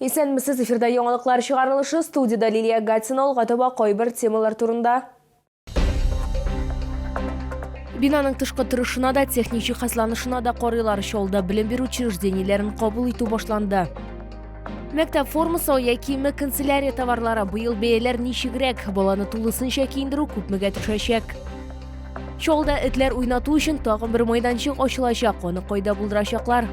Исәнмесез, эфирда яңалыклар чыгарылышы, студиядә Лилия Гатина, алга таба кайбер темалар турында. Бинаның тышкы торышына да, техник җиһазланышына да карыйлар. Чаллыда белем бирү учреждениеләрен кабул итү башланды. Мәктәп формасы, аяк киеме, канцелярия товарлары. Быел бәяләр ничегрәк? Баланы тулысынча киендерү күпмегә төшәчәк? Чаллыда этләр уйнату өчен тагын бер майданчык ачылачак. Аны кайда булдырачаклар?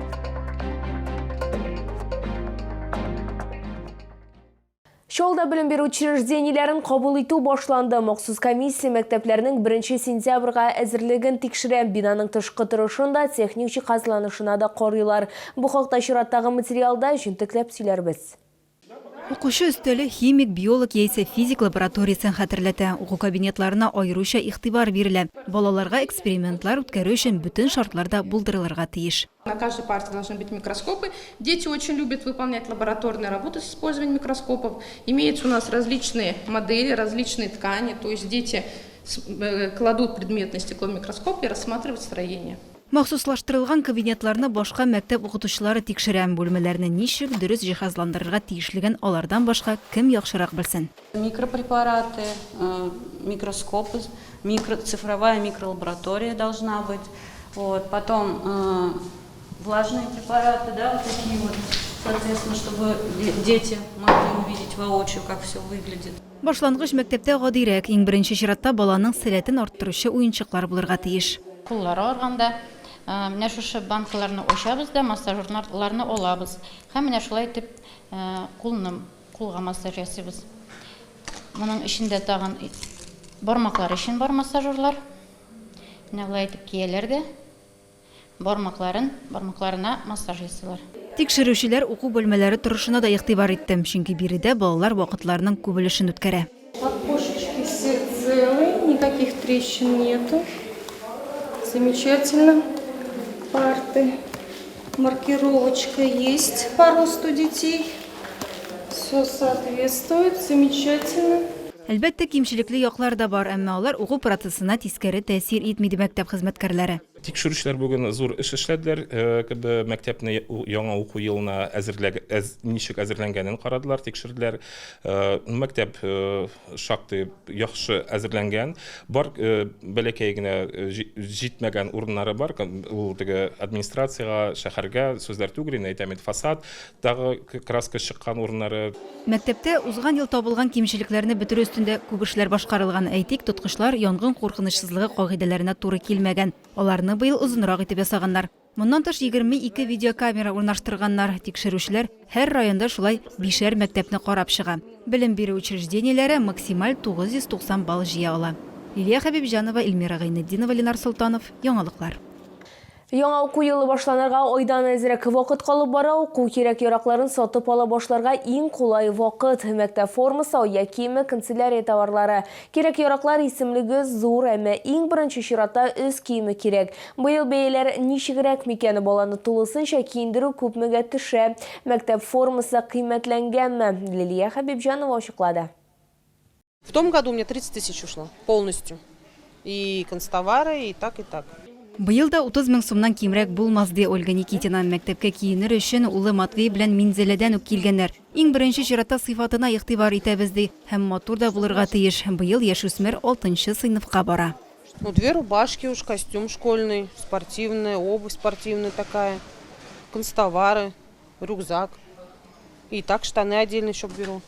Чаллыда белем бирү учреждениеләрен кабул итү башланды. Махсус комиссия мәктәпләрнең 1 сентябрьгә әзерлеген тикшерә. Бинаның тышкы торышын да, техник җиһазланышына да карыйлар. Бу хакта чираттагы материалда җентекләп сөйләрбез. Укучы өстәле химик, биолог яисә физик лабораториясен хәтерләтә. Уку кабинетларына аеруча игътибар бирелә. Балаларга экспериментлар үткәрү өчен бөтен шартлар да булдырылырга тиеш. На каждой парте должны быть микроскопы. Дети очень любят выполнять лабораторные работы с использованием микроскопов. Имеются у нас различные модели, различные ткани. То есть дети кладут предмет на стекло микроскопа и рассматривают строение. Махсуслаштырылган кабинетларны башка мәктәп укытучылары тикшерә. Бүлмәләрне ничек дөрес җиһазландырырга тиешлеген алардан башка кем яхшырак белсен? Микропрепараты, микроскопы, микро, цифровая микролаборатория должна быть. Вот, потом влажные препараты, да, вот такие вот, соответственно, чтобы дети могли увидеть воочию, как все выглядит. Башлангыч мәктәптә гадирәк, иң беренче чиратта баланың сәләтен арттыручы уенчыклар булырга тиеш. Куллары арганда, менә шушы банкаларны ачабыз да массажерларны алабыз һәм менә шулай итеп кулны, кулга массаж ясыйбыз. Моның эчендә тагын бармаклар өчен бар массажерлар. Менә болай итеп кияләр дә. Бармакларын, бармакларына массаж ясыйлар. Тикшерүчеләр уку бүлмәләре торышына да игътибар итте, чөнки биредә балалар вакытларының күп өлешен үткәрә. Окошечки все целые, никаких трещин нету. Замечательно. Парты. Маркировочка есть по росту детей. Все соответствует. Замечательно. Әлбәттә, кимчелекле яклар да бар, әмма алар уку процессына тискәре тәэсир итми, ди мәктәп хезмәткәрләре. Тикшерүчеләр бүген зур эш эшләделәр, кебе мәктәпне яңа уку елына әзерләг, әз, ничек әзерләнгәнен карадылар, тикшерделәр. Мәктәп шактый яхшы әзерләнгән. Бар бәләкәй генә җитмәгән урыннары бар. Ул теге администрациягә, шәһәргә сүзләр түгел, инде әйтәм инде, фасад тагы краска чыккан урыннары. Мәктәптә узган ел табылган кимчелекләрне бетерү өстендә күп эшләр башкарылган. Әйтик, тоткычлар янгын куркынычсызлыгы кагыйдәләренә туры килмәгән. Аларны быел озынрак итеп ясаганнар. Моннан тыш, 22 видеокамера урнаштырганнар. Тикшерүчеләр һәр районда шулай бишәр мәктәпне карап чыга. Белем бирү учреждениеләре максималь 990 балл җыя ала. Лилия Хәбибҗанова, Эльмира Гайнетдинова, Ленар Солтанов, Яңалыклар. Яңа уку елы башланырга айдан әзрәк вакыт калып бара. Уку кирәк-яракларын сатып ала башларга иң кулай вакыт. Мәктәп формасы, аяк киеме, канцелярия товарлары. Кирәк-яраклар исемлеге зур, әмма иң беренче чиратта өс киеме кирәк. Быел бәяләр ничегрәк микән? Баланы тулысынча киендерү күпмегә төшә? Мәктәп формасы кыйммәтләнгәнме? Лилия Хәбибҗанова ачыклады. В том году у меня 30 тысяч ушло полностью. И канцтовары, и так, и так. Быел да 30 мең сумнан кимрәк булмас, ди Ольга Никитина. Мәктәпкә киенер өчен улы Матвей белән Минзәләдән үк килгәннәр. Иң беренче чиратта сыйфатына игътибар итәбез, ди. Һәм матур да булырга тиеш. Быел яшүсмер алтынчы сыйныфка бара. Ну, две рубашки уж, костюм школьный, спортивная, обувь спортивная такая, канцтовары, рюкзак. И так штаны отдельно еще беру.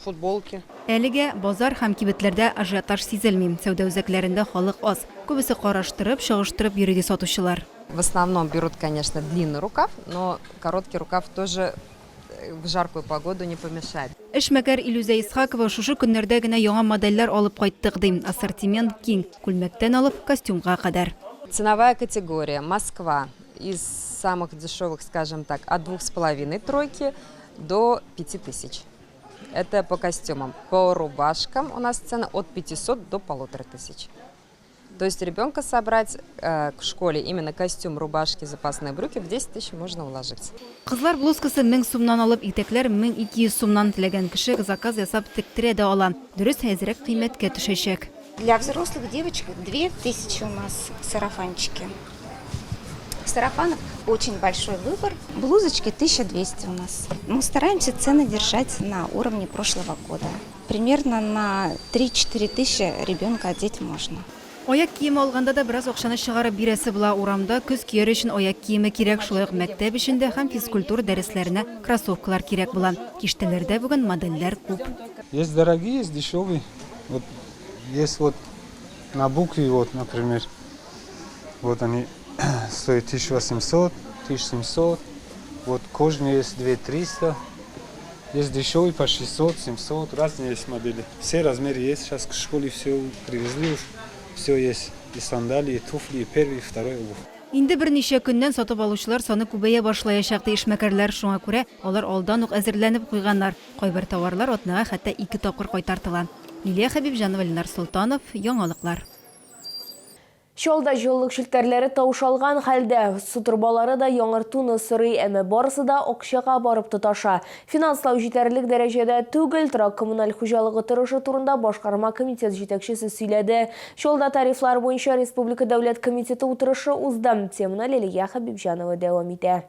футболки. Әлегә базар һәм кибетләрдә ажиотаж сизелми. Сәүдә үзәкләрендә халык аз. Күбесе караштырып, чагыштырып йөри, ди сатучылар. В основном берут, конечно, длинный рукав, но короткий рукав тоже в жаркую погоду не помешает. Эшмәкәр Илүзә Исхакова шушы көннәрдә генә яңа модельләр алып кайттык, ди. Ассортимент киң, күлмәктән алып костюмга кадәр. Ценовая категория, Москва, из самых дешевых, скажем так, от двух с половиной тройки до 5000. Это по костюмам. По рубашкам у нас цена от 500 до 1500. То есть ребенка собрать э, к школе именно костюм, рубашки, запасные брюки в 10 тысяч можно уложиться. Кызлар блузкасы 1000 сумнан алып, итәкләр 1200 сумнан теләгән кеше заказ ясап тектерә дә ала. Дөрес, әзрәк кыйммәткә төшәчәк. Для взрослых девочек 2000 у нас сарафанчики. Сарафанов очень большой выбор. Блузочки 1200 у нас. Мы стараемся цены держать на уровне прошлого года. Примерно на 3-4 тысячи ребенка одеть можно. Аяк киеме алганда да бераз акчаны чыгарып бирәсе була. Урамда көз кияр өчен аяк киеме кирәк, шулай ук мәктәп өчен дә һәм физкультура дәресләренә кроссовкалар кирәк була. Киштәләрдә бүген модельләр күп. Есть дорогие, есть дешевые. Вот есть вот на букве, вот, например, вот они стоят 1800, 1700. Вот кожаные есть 2300. Есть дешевые по 600, 700, разные есть модели. Все размеры есть. Сейчас к школе все привезли уж. Все есть. И сандалии, и туфли, и первый, и второй обувь. Инде берничә көннән сатып алучылар саны күбәя башлаячак, ди эшмәкәрләр. Шуңа күрә алар алдан ук әзерләнеп куйганнар. Кайбер товарлар атнага хәтта ике тапкыр кайтартыла. Лилия Хәбибҗанова, Ленар Солтанов, Яңалыклар. Чаллыда җылылык челтәрләре таушалган хәлдә, су торбалары да яңартуны сорый, әмма барысы да акчага барып тоташа. Финанслау җитәрлек дәрәҗәдә түгел, торак-коммуналь хуҗалыгы торышы турында башкарма комитет җитәкчесе сөйләде. Чаллыда тарифлар буенча республика дәүләт комитеты утырышы узды. Теманы Лилия Хәбибҗанова дәвам итә.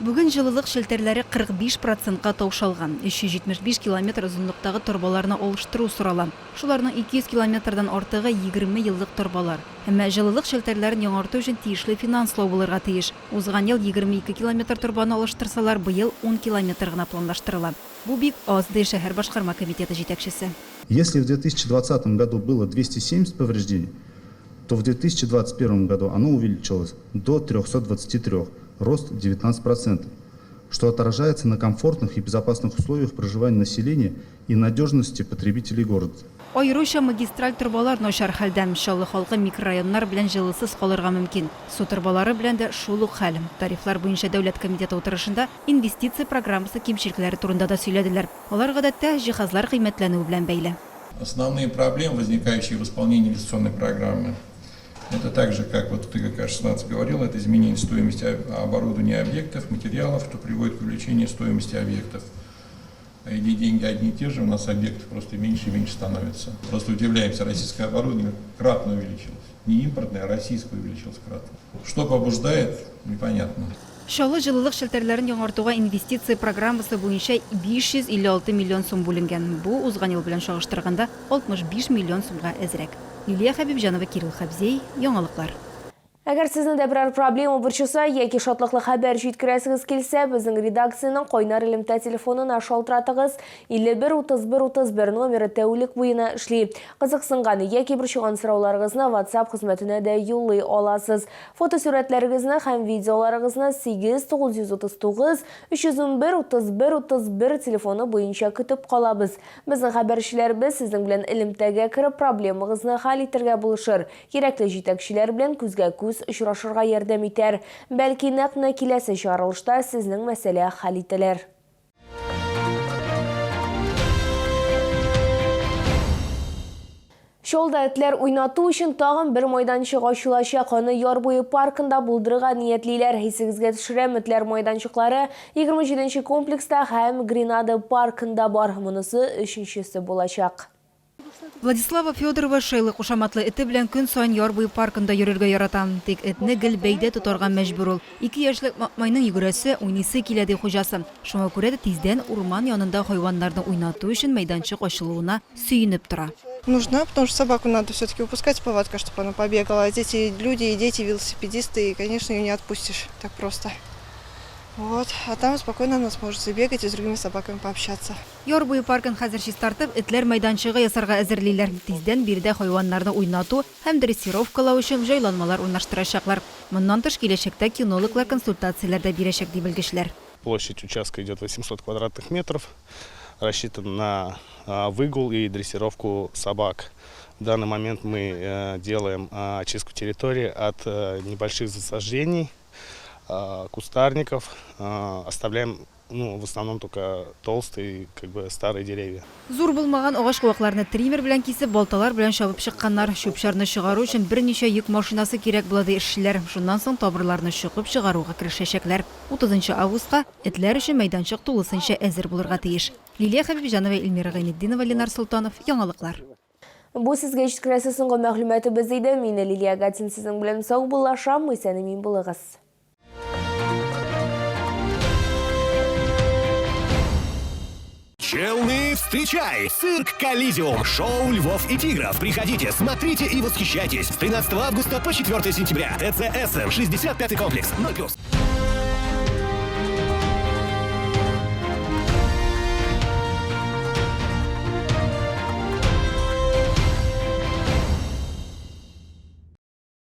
Бүген җылылык челтәрләре 45 процентка таушалган. 375 километр озынлыктагы торбаларны алыштыру сорала. Шуларның 200 километрдан артыгы, 20 еллык торбалар. Әмма җылылык челтәрләрен яңарту өчен тиешле финанслау булырга тиеш. Узган ел 22 километр торбаны алыштырсалар, быел ун километр гына планлаштырыла. Бу бик аз, ди шәһәр башкарма комитеты җитәкчесе. Если в 2020 году было 270 повреждений, то в 2021 году оно увеличилось до 323, рост 19%, что отражается на комфортных и безопасных условиях проживания населения и надежности потребителей города. Аеруча магистраль торбалар начар хәлдә. Чаллы халкы микрорайоннар белән җылысыз калырга мөмкин. Су торбалары белән дә шул ук хәл. Тарифлар буенча дәүләт комитеты утырышында инвестиция программасы кимчелекләре турында да сөйләделәр. Алар гадәттә җиһазлар кыйммәтләнүе белән бәйле. Основные проблемы, возникающие в исполнении инвестиционной программы, это также, как вот ТГК-16 говорил, это изменение стоимости оборудования объектов, материалов, что приводит к увеличению стоимости объектов. А эти деньги одни и те же, у нас объектов просто меньше и меньше становится. Просто удивляемся, российское оборудование кратно увеличилось. Не импортное, а российское увеличилось кратно. Что побуждает, непонятно. Чаллы җылылык челтәрләрен яңартуга инвестиция программасы буенча 556 миллион сум бүленгән. Бу, узган ел белән чагыштырганда, 65 миллион сумга әзрәк. Лилия Хәбибҗанова, Кирилл Хәбзей, Яңалыклар. Әгәр сезне дә берәр проблема борчыса яки шатлыклы хәбәр җиткерәсегез килсә, безнең редакциянең кайнар элемтә телефонына шалтыратыгыз. 51 31 31 номеры тәүлек буена эшли. Кызыксынган яки борчыган сорауларыгызны WhatsApp хезмәтенә дә юллый аласыз. Фотосурәтләрегезне һәм видеоларыгызны 8 939 311 31 31 телефоны буенча көтеп калабыз. Безнең хәбәрчеләребез сезнең белән элемтәгә кереп, проблемагызны хәл итәргә булышыр, кирәкле җитәкчеләр белән күзгә-күз очрашырга ярдәм итәр. Бәлки, нәкъ менә киләсе чыгарылышта сезнең мәсьәлә хәл ителер. Чаллыда этләр уйнату өчен тагын бер майданчык ачылачак. Аны Яр буе паркында булдырырга ниятлиләр. Исегезгә төшерәм, этләр майданчыклары 27 нче комплекста һәм Гренада паркында бар. Монысы өченчесе булачак. Владислава Федорова Шейла кушаматлы эте белән көн саен Яр буе паркында йөрергә ярата. Тик этне гел бәйдә тотарга мәҗбүр ул. Ике яшьлек маэмайның йөгерәсе, уйныйсы килә, ди хуҗасы. Шуңа күрә дә тиздән урман янында хайваннарны уйнату өчен мәйданчык ачылуына сөенеп тора. Нужна, потому что собаку надо все-таки выпускать с поводка, чтобы она побегала. А дети, люди, и дети, велосипедисты, и, конечно, ее не отпустишь так просто. Вот. А там спокойно она сможет забегать и с другими собаками пообщаться. Яр буе паркын хәзер чистартып, этләр мәйданчыгы ясарга әзерлиләр. Тиздән биредә хайваннарны уйнату һәм дрессировкалау өчен җайланмалар урнаштырачаклар. Моннан тыш, киләчәктә кинологлар консультацияләр дә бирәчәк, ди белгечләр. Площадь участка идет 800 квадратных метров, рассчитан на выгул и дрессировку собак. В данный момент мы э, делаем очистку территории от э, небольших засаждений, кустарников, оставляем ну, в основном только толстые, как бы старые деревья. Зур булмаган агач-куакларны триммер белән кисеп, балталар белән чабып чыкканнар. Чүп-чарны чыгару өчен берничә йөк машинасы кирәк була, ди эшчеләр. Шуннан соң тамырларны чокып чыгаруга керешәчәкләр. 30 августка этләр өчен мәйданчык тулысынча әзер булырга тиеш. Лилия Хәбибҗанова, Эльмира Гайнетдинова, Ленар Солтанов, Яңалыклар. Бу сезгә җиткерәсе соңгы мәгълүматыбыз иде. Мин Лилия Гатин сезнең белән саубуллашам. Исән-имин булыгыз. Челны, встречай! Цирк Коллизиум. Шоу львов и тигров. Приходите, смотрите и восхищайтесь. С 13 августа по 4 сентября. ТЦ «Эссен», 65 комплекс. 0+.